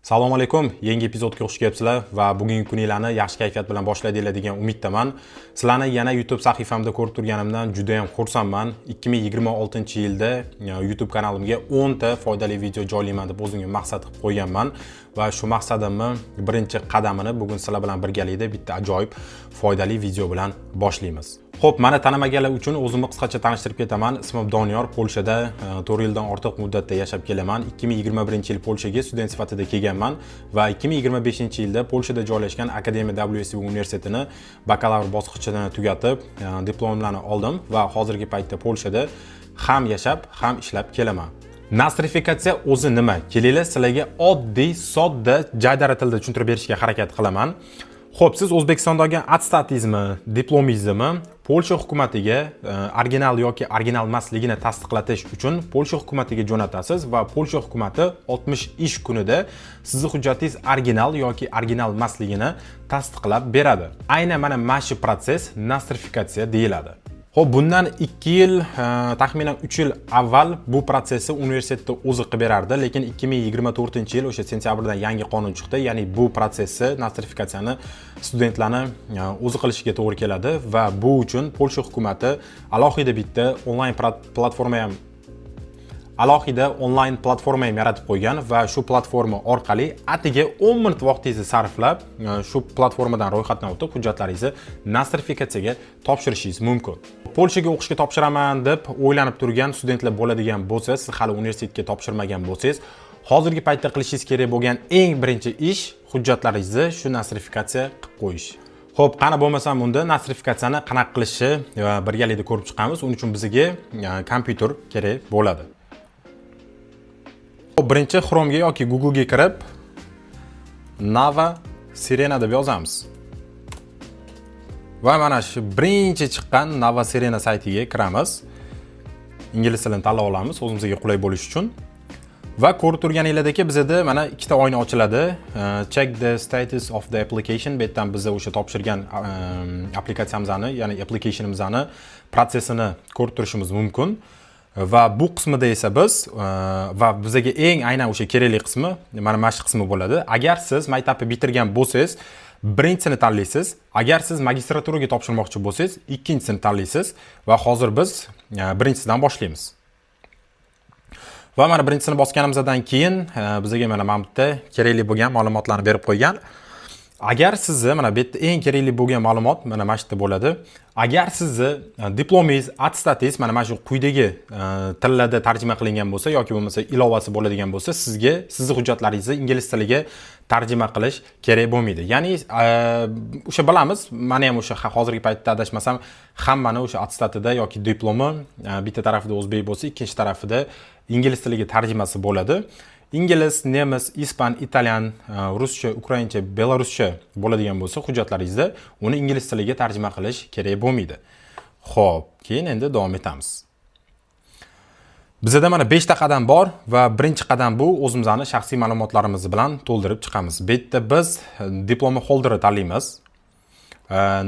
Assalomu alaykum, yangi epizodga xush kelibsizlar va bugungi kuninglarni yaxshi kayfiyat bilan boshladinglar degan umiddaman. Sizlarni yana YouTube sahifamda ko'rib turganimdan juda ham xursandman. 2026 yilda YouTube kanalimga 10 ta foydali video joylayman deb o'zimga maqsad qilib qo'yganman va shu maqsadimni birinchi qadamini bugun sizlar bilan birgalikda bitta ajoyib foydali video bilan boshlaymiz. Xo'p, mani tanamaganlar uchun o'zimni qisqacha tanishtirib ketaman. Ismim Doniyor, Polshada 4 yildan ortiq muddatda yashab kelaman. 2021 yil Polshaga student sifatida kelganman va 2025 yilda Polshada joylashgan Akademiya WSB universitetini bakalavr bosqichini tugatib, diplomlarni oldim va hozirgi paytda Polshada ham yashab, ham ishlab kelaman. Nostrifikatsiya o'zi nima? Kelinglar, sizlarga oddiy, sodda, jaydari tilda tushuntirib berishga harakat qilaman. Xo'p, siz O'zbekistondagi attestatingizmi, diplomingizni Polsha hukumatiga original yoki original emasligini tasdiqlatish uchun Polsha hukumatiga jo'natasiz va Polsha hukumati 60 ish kunida sizni hujjatingiz original yoki original emasligini tasdiqlab beradi. Aynan mana shu protsess nostrifikatsiya deyiladi. Xo'p, bundan 2 yil, taxminan 3 yil avval bu protsessni universitetda o'zi qilib berardi, lekin 2024 yil o'sha sentyabrdan yangi qonun chiqdi, ya'ni bu protsessni, nostrifikatsiyani studentlarni o'zi qilishiga to'g'ri keladi va bu uchun Polsha hukumati alohida bitta onlayn platforma ham, alohida onlayn platforma ham yaratib qo'ygan va shu platforma orqali atigi 10 minut vaqtingizni sarflab, shu platformadan ro'yxatdan o'tib, hujjatlaringizni nostrifikatsiyaga topshirishingiz mumkin. Polshaga o'qishga topshiraman deb o'ylanib turgan studentlar bo'ladigan bo'lsa, siz hali universitetga topshirmagan bo'lsangiz, hozirgi paytda qilishingiz kerak bo'lgan eng birinchi ish hujjatlaringizni shu nostrifikatsiya qilib qo'yish. Xo'p, qani bo'lmasam unda nostrifikatsiyani qanaqa qilishni birgalikda ko'rib chiqamiz. Uning uchun bizga kompyuter kerak bo'ladi. Xo'p, birinchi Chrome'ga yoki Google'ga kirib, Nava Sirena deb yozamiz. Va mana shu birinchi chiqqan Nava Sirena saytiga kiramiz. Ingliz tilini tanlab olamiz, o'zimizga qulay bo'lishi uchun. Va ko'rib turganinglardek, bizada mana ikkita oyna ochiladi. Check the status of the application. Bu yerdan biza o'sha topshirgan applikatsiyamizni, ya'ni applicationimizni protsessini ko'rib turishimiz mumkin. Va bu qismida esa biz va bizaga eng aynan o'sha kerakli qismi mana shu qismi bo'ladi. Agar siz maktabni bitirgan bo'lsangiz, birinchisini tanlaysiz. Agar siz magistraturaga topshirmoqchi bo'lsangiz, ikkinchisini tanlaysiz va hozir biz birinchisidan boshlaymiz. Va mana birinchisini bosganimizdan keyin bizga mana bu yerda kerakli bo'lgan ma'lumotlarni berib qo'ygan. Agar sizni mana bu yerda eng kerakli bo'lgan ma'lumot mana shu yerda bo'ladi. Agar sizni diplomingiz, attestatingiz mana shu quyidagi tillarda tarjima qilingan bo'lsa yoki bo'lmasa ilovasi bo'ladigan bo'lsa, sizga sizni hujjatlaringizni ingliz tiliga tarjima qilish kerak bo'lmaydi. Ya'ni o'sha bilamiz, mana ham o'sha hozirgi paytda adashmasam hammani o'sha attestatida yoki diplomi bitta tarafida o'zbek bo'lsa, ikkinchi tarafida ingliz tiliga tarjimasi bo'ladi. Ingliz, nemis, ispan, italyan, ruscha, ukraincha, belaruscha bo'ladigan bo'lsa hujjatlaringizda, uni ingliz tiliga tarjima qilish kerak bo'lmaydi. Xo'p, keyin endi davom etamiz. Bizada mana 5 ta qadam bor va birinchi qadam bu o'zimizni shaxsiy ma'lumotlarimiz bilan to'ldirib chiqamiz. Bu yerda biz diploma holderni tanlaymiz.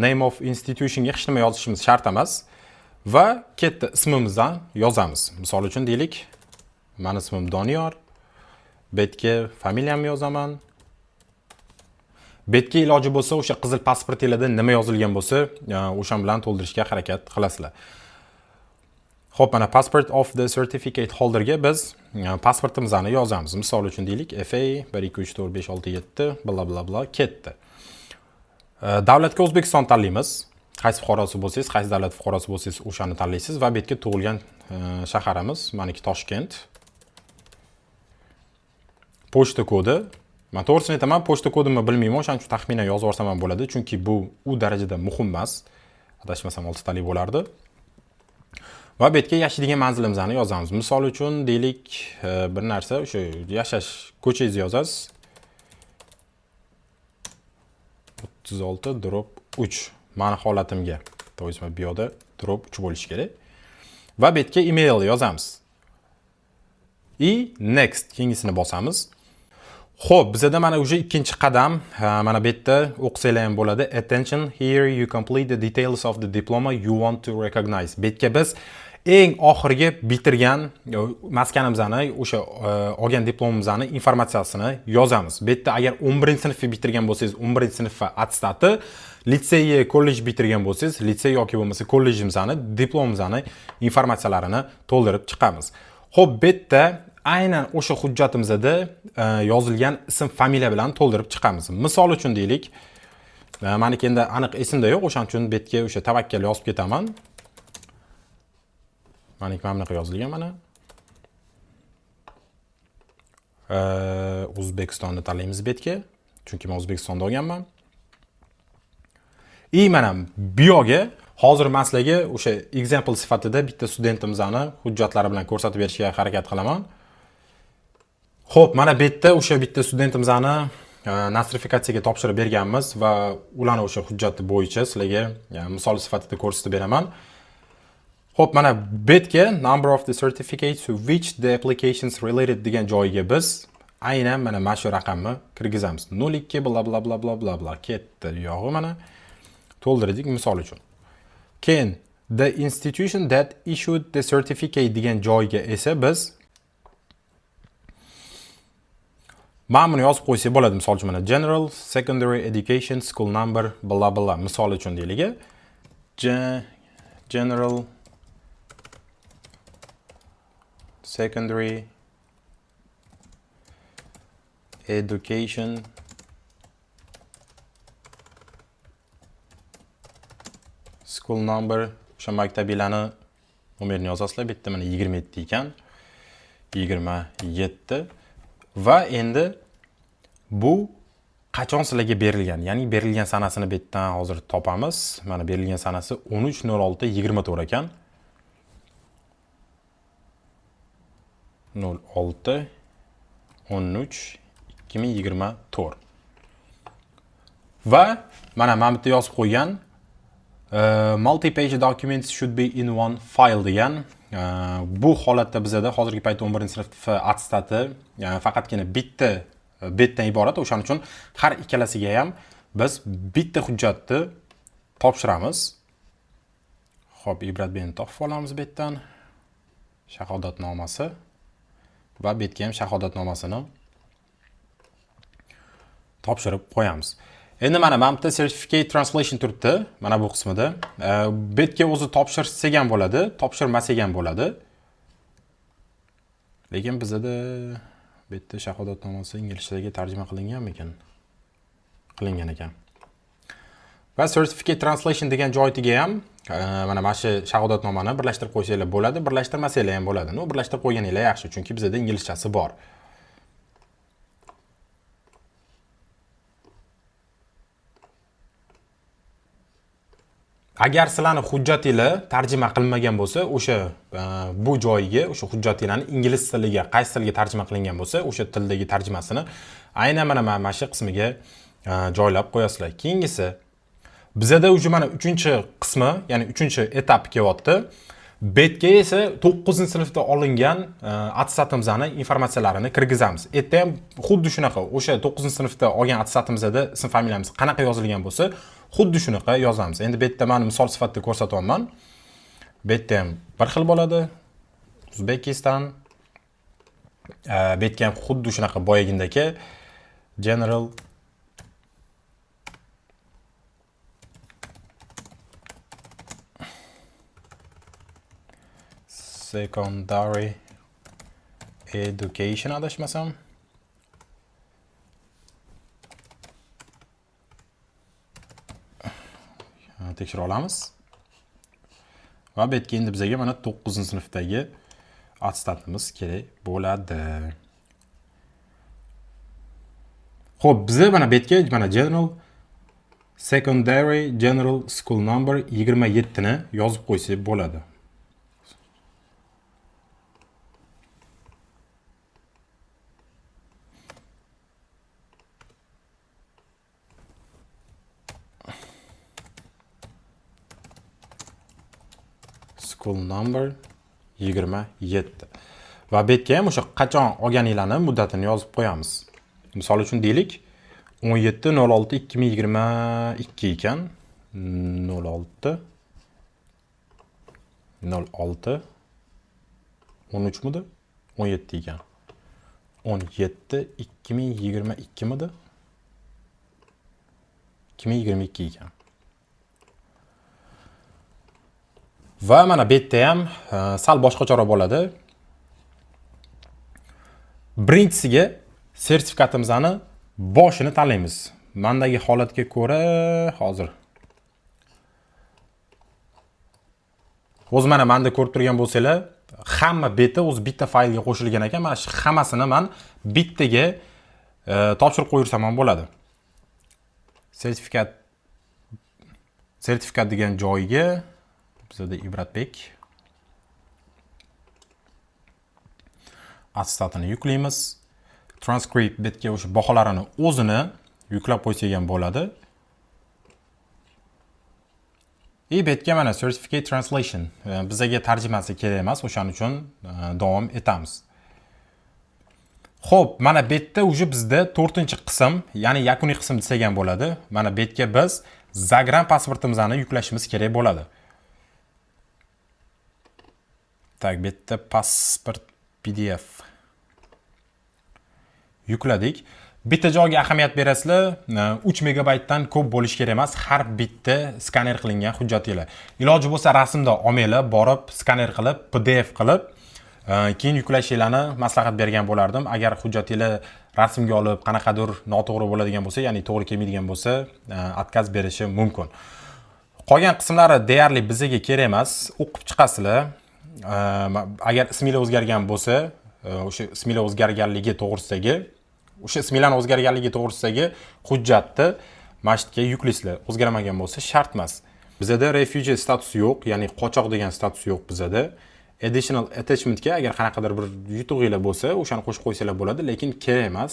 Name of institutionga hech nima yozishimiz shart emas va ketdi, ismimizdan yozamiz. Misol uchun deylik, mani ismim Doniyor. Bu yerga familiyamni yozaman. Bu yerga iloji bo'lsa o'sha qizil pasportinglarda nima yozilgan bo'lsa, o'shan bilan to'ldirishga harakat qilasizlar. Xo'p, mana passport of the certificate holderga biz pasportimizni yozamiz. Misol uchun deylik, FA 1 2 3 4 5 6 7 bla bla bla, ketdi. Davlatga O'zbekiston tanlaymiz. Qaysi fuqarosi bo'lsangiz, qaysi davlat fuqarosi bo'lsangiz, o'shani tanlaysiz va bu yerga tug'ilgan shaharimiz, maniki Toshkent. Pochta kodi. Men to'g'risini aytaman, pochta kodimni bilmayman, o'shaning uchun taxminan yozib yuborsam ham bo'ladi, chunki bu u darajada muhim emas. Adashmasam 6 talik bo'lardi. Va bu yerga yashaydigan manzilimizni yozamiz. Misol uchun deylik, bir narsa, o'sha yashash ko'changizni yozasiz. 36/3 mani holatimga. То есть bu yoqda дробь 3 bo'lishi kerak. Va bu yerga email yozamiz. И next, keyingisini bosamiz. Xo'p, bizada mana уже ikkinchi qadam, mana bu yerda o'qisanglar ham bo'ladi. Attention, here you complete the details of the diploma you want to recognize. Bu yerga biz Eng oxirgi bitirgan maskanimizni, o'sha olgan diplomimizni informatsiyasini yozamiz. Bu yerda agar 11-sinfni bitirgan bo'lsangiz, 11-sinf attestati, litsey, kollej bitirgan bo'lsangiz, litsey yoki bo'lmasa kollejimizni diplomimizni informatsiyalarini to'ldirib chiqamiz. Xo'p, bu yerda aynan o'sha hujjatimizda yozilgan ism, familiya bilan to'ldirib chiqamiz. Misol uchun deylik, meniki endi aniq esimda yo'q, o'shaning uchun bu yerga o'sha tavakkal yozib ketaman. Maniki mana bunaqa yozilgan mana. O'zbekistonni tanlaymiz bu yerga, chunki men O'zbekistonda olganman. И mana bu yoqga hozir men sizlarga o'sha example sifatida bitta studentimizni hujjatlari bilan ko'rsatib berishga harakat qilaman. Xo'p, mana bu yerda o'sha bitta studentimizni nostrifikatsiyaga topshirib berganmiz va ularni o'sha hujjati bo'yicha sizlarga misol sifatida ko'rsatib beraman. Xo'p, mana bu yerga number of the certificates to which the applications related degan joyiga biz aynan mana shu raqamni kirgizamiz. 02 bla bla bla bla bla bla ketdi. Yog'i mana to'ldirdik misol uchun. Keyin the institution that issued the certificate degan joyga esa biz mana buni yozib qo'ysak bo'ladi. Misol uchun mana General Secondary Education School Number bla bla misol uchun deylik. General Secondary Education School Number, o'sha maktabinglarni nomerini yozasizlar. Bu yerda mana 27 ekan. 27 va endi bu qachon sizlarga berilgan? Ya'ni berilgan sanasini bu yerdan hozir topamiz. Mana berilgan sanasi 13.06.24 ekan. 06 13 2024. Va mana bu yerda yozib qo'ygan, multi-page documents should be in one file degan. Bu holatda bizada hozirgi paytda 11-sinf attestati, faqatgina bitta betdan iborat. O'shaning uchun har ikkalasiga ham biz bitta hujjatni topshiramiz. Xo'p, Ibrat beni topib olamiz bu yerdan. Shahodatnomasi va bu yerga ham shahodatnomasini topshirib qo'yamiz. Endi mana bu yerda certificate translation turibdi, mana bu qismida. Bu yerga o'zi topshirsak ham bo'ladi, topshirmasak ham bo'ladi. Lekin bizada bu yerda shahodatnomasi inglizchaga tarjima qilinganmikan? Qilingan ekan. Va certificate translation degan joyiga ham mana shu shahodatnomani birlashtirib qo'ysanglar bo'ladi, birlashtirmasanglar ham bo'ladi. No, birlashtirib qo'yganinglar yaxshi, chunki bizada inglizchasi bor. Agar sizlarni hujjatinglar tarjima qilinmagan bo'lsa, o'sha bu joyiga o'sha hujjatinglarni ingliz tiliga, qaysi tilga tarjima qilingan bo'lsa, o'sha tildagi tarjimasini aynan mana shu qismiga joylab qo'yasizlar. Keyingisi bizada уже mana 3-qismi, ya'ni 3-etap kelyapti. Betga esa 9-sinfda olingan attestatimizni informatsiyalarini kirgizamiz. Erta ham xuddi shunaqa, o'sha 9-sinfda olgan attestatimizda ism familiyamiz qanaqa yozilgan bo'lsa, xuddi shunaqa yozamiz. Endi bu yerda men misol sifatida ko'rsatyapman. Bu yerda ham bir xil bo'ladi. O'zbekiston. Bu yerga ham xuddi shunaqa boyagindagi General Secondary Education adashmasam. Tekshira olamiz. Va bu yerga endi bizga mana 9-sinfdagi attestatimiz kerak bo'ladi. Xo'p, biza mana bu yerga mana General Secondary General School Number 27 ni yozib qo'ysak bo'ladi. School number 27. Va bu yerga ham o'sha qachon olganinglarni muddatini yozib qo'yamiz. Misol uchun deylik, 17.06.2022 ekan. Nol olti, nol olti, 13 midi? 17 ekan. 17 2022 midi? 2022 ekan. Va mana bu yerda ham sal boshqacharoq bo'ladi. Birinchisiga sertifikatimizni boshini tanlaymiz. Mandagi holatga ko'ra hozir o'zi mana menda ko'rib turgan bo'lsanglar, hamma beti o'zi bitta faylga qo'shilgan ekan. Mana shu hammasini man bittaga topshirib qo'yirsam ham bo'ladi. Sertifikat degan joyiga bizada Ibratbek attestatini yuklaymiz. Transcript betga o'sha baholarini o'zini yuklab qo'ysak ham bo'ladi. И betga mana certificate translation, bizaga tarjimasi kerak emas, o'shaning uchun davom etamiz. Xo'p, mana bu yerda уже bizda 4-qism, ya'ni yakuniy qism desak ham bo'ladi. Mana bu yerga biz zagran pasportimizni yuklashimiz kerak bo'ladi. Так, bu yerda pasport PDF yukladik. Bitta joyga ahamiyat berasizlar, 3 megabaytdan ko'p bo'lishi kerak emas har bitta skaner qilingan hujjatinglar. Iloji bo'lsa rasmda olmanglar, borib skaner qilib, PDF qilib, keyin yuklashinglarni maslahat bergan bo'lardim. Agar hujjatinglar rasmga olib qanaqadir noto'g'ri bo'ladigan bo'lsa, ya'ni to'g'ri kelmaydigan bo'lsa, отказ berishi mumkin. Qolgan qismlari deyarli bizga kerak emas. O'qib chiqasizlar. Agar isminglar o'zgargan bo'lsa, o'sha isminglar o'zgarganligi to'g'risidagi, o'sha isminglarning o'zgarganligi to'g'risidagi hujjatni mana shu yerga yuklaysizlar. O'zgarmagan bo'lsa shart emas. Bizada refugee statusi yo'q, ya'ni qochoq degan status yo'q bizada. Additional attachmentga agar qanaqadir bir yutug'inglar bo'lsa, o'shani qo'shib qo'ysanglar bo'ladi, lekin kerak emas.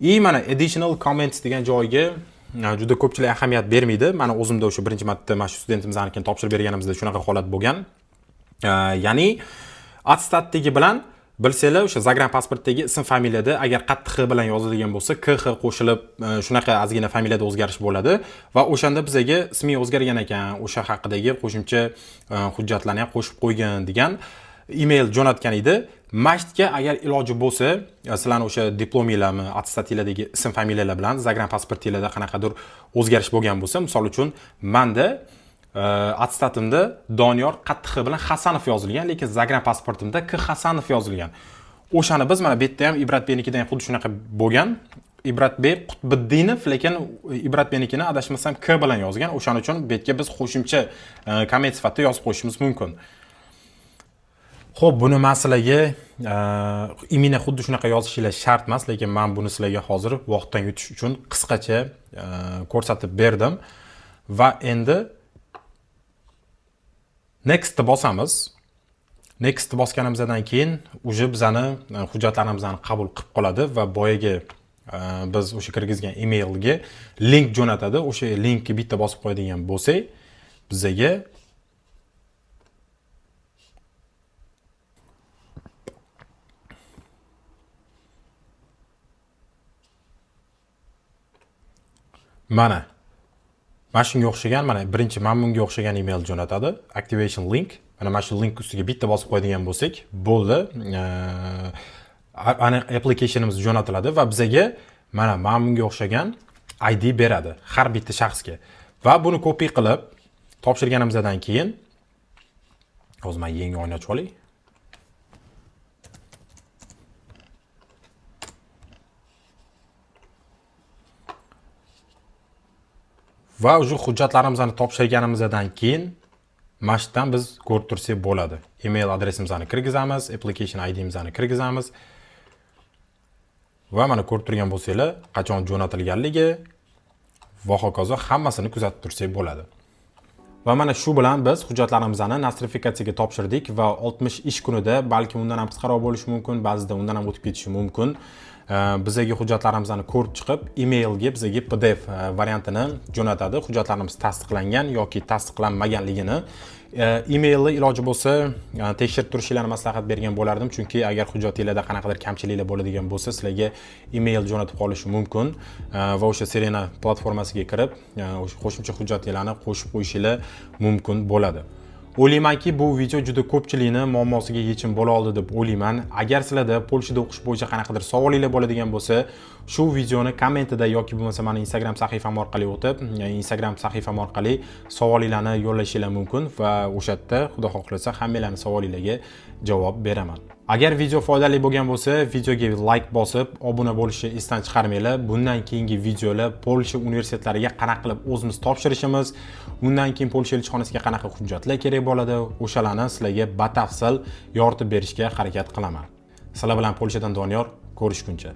И mana additional comments degan joyga juda ko'pchilik ahamiyat bermaydi. Mana o'zimda o'sha birinchi marta mana shu studentimiznikini topshirib berganimizda shunaqa holat bo'lgan. Ya'ni attestatdagi bilan bilsanglar, o'sha zagran pasportdagi ism familiyada agar qattiq x bilan yozilgan bo'lsa, KX qo'shilib, shunaqa ozgina familiyada o'zgarish bo'ladi va o'shanda bizaga ismi o'zgargan ekan, o'sha haqidagi qo'shimcha hujjatlarni ham qo'shib qo'ygan degan email jo'natgan edi. Mashtga agar iloji bo'lsa, sizlarni o'sha diplominglarmi, attestatinglardagi ism familiyalar bilan zagran pasportinglarda qanaqadir o'zgarish bo'lgan bo'lsa, misol uchun menda attestatimda Doniyor qattiq bilan Hasanov yozilgan, lekin zagran pasportimda K Hasanov yozilgan. O'shani biz mana bu yerda ham Ibratbeknikidan ham xuddi shunaqa bo'lgan. Ibratbek Qutbiddinov, lekin Ibratbeknikini adashmasam K bilan yozgan. O'shaning uchun bu yerga biz qo'shimcha komment sifatida yozib qo'yishimiz mumkin. Xo'p, buni men sizlarga imini xuddi shunaqa yozishinglar shart emas, lekin men buni sizlarga hozir vaqtdan yutish uchun qisqacha ko'rsatib berdim. Va endi Next bosamiz. Next bosganimizdan keyin уже bizani hujjatlarimizni qabul qilib qoladi va boyagi biz o'sha kirgizgan emailga link jo'natadi. O'sha linkka bitta bosib qo'yadigan bo'lsak, bizaga mana shunga o'xshagan, mana birinchi mana bunga o'xshagan email jo'natadi. Activation link. Mana shu link ustiga bitta bosib qo'yadigan bo'lsak, bo'ldi. Ana applicationimiz jo'natiladi va bizaga mana bunga o'xshagan ID beradi har bitta shaxsga. Va buni copy qilib topshirganimizdan keyin hozir men yangi oyna ochib olay. Va уже hujjatlarimizni topshirganimizdan keyin mana shu yerdan biz ko'rib tursak bo'ladi. Email adresimizni kirgizamiz, application ID'mizni kirgizamiz. Va mana ko'rib turgan bo'lsanglar, qachon jo'natilganligi va hokazo hammasini kuzatib tursak bo'ladi. Va mana shu bilan biz hujjatlarimizni nostrifikatsiyaga topshirdik va 60 ish kunida, balki undan ham qisqaroq bo'lishi mumkin, ba'zida undan ham o'tib ketishi mumkin. Bizaga hujjatlarimizni ko'rib chiqib, emailga bizaga PDF variantini jo'natadi. Hujjatlarimiz tasdiqlangan yoki tasdiqlanmaganligini. Emailni iloji bo'lsa tekshirib turishinglarni maslahat bergan bo'lardim, chunki agar hujjatinglarda qanaqadir kamchiliklar bo'ladigan bo'lsa, sizlarga email jo'natib qolishi mumkin. Va o'sha Serena platformasiga kirib, o'sha qo'shimcha hujjatlarni qo'shib qo'yishinglar mumkin bo'ladi. O'ylaymanki, bu video juda ko'pchilikni muammosiga yechim bo'la oldi deb o'ylayman. Agar sizlarda Polshada o'qish bo'yicha qanaqadir savolinglar bo'ladigan bo'lsa, shu videoni kommentida yoki bo'lmasa mani Instagram sahifam orqali o'tib, Instagram sahifam orqali savolinglarni yo'llashinglar mumkin va o'sha yerda, xudo xohlasa, hammanglarni savolinglarga javob beraman. Agar video foydali bo'lgan bo'lsa, videoga layk bosib, obuna bo'lishni esdan chiqarmanglar. Bundan keyingi videolar Polsha universitetlariga qanaqa qilib o'zimiz topshirishimiz, undan keyin Polsha elchixonasiga qanaqa hujjatlar kerak bo'ladi, o'shalarni sizlarga batafsil yoritib berishga harakat qilaman. Sizlar bilan Polshadan Doniyor, ko'rishguncha.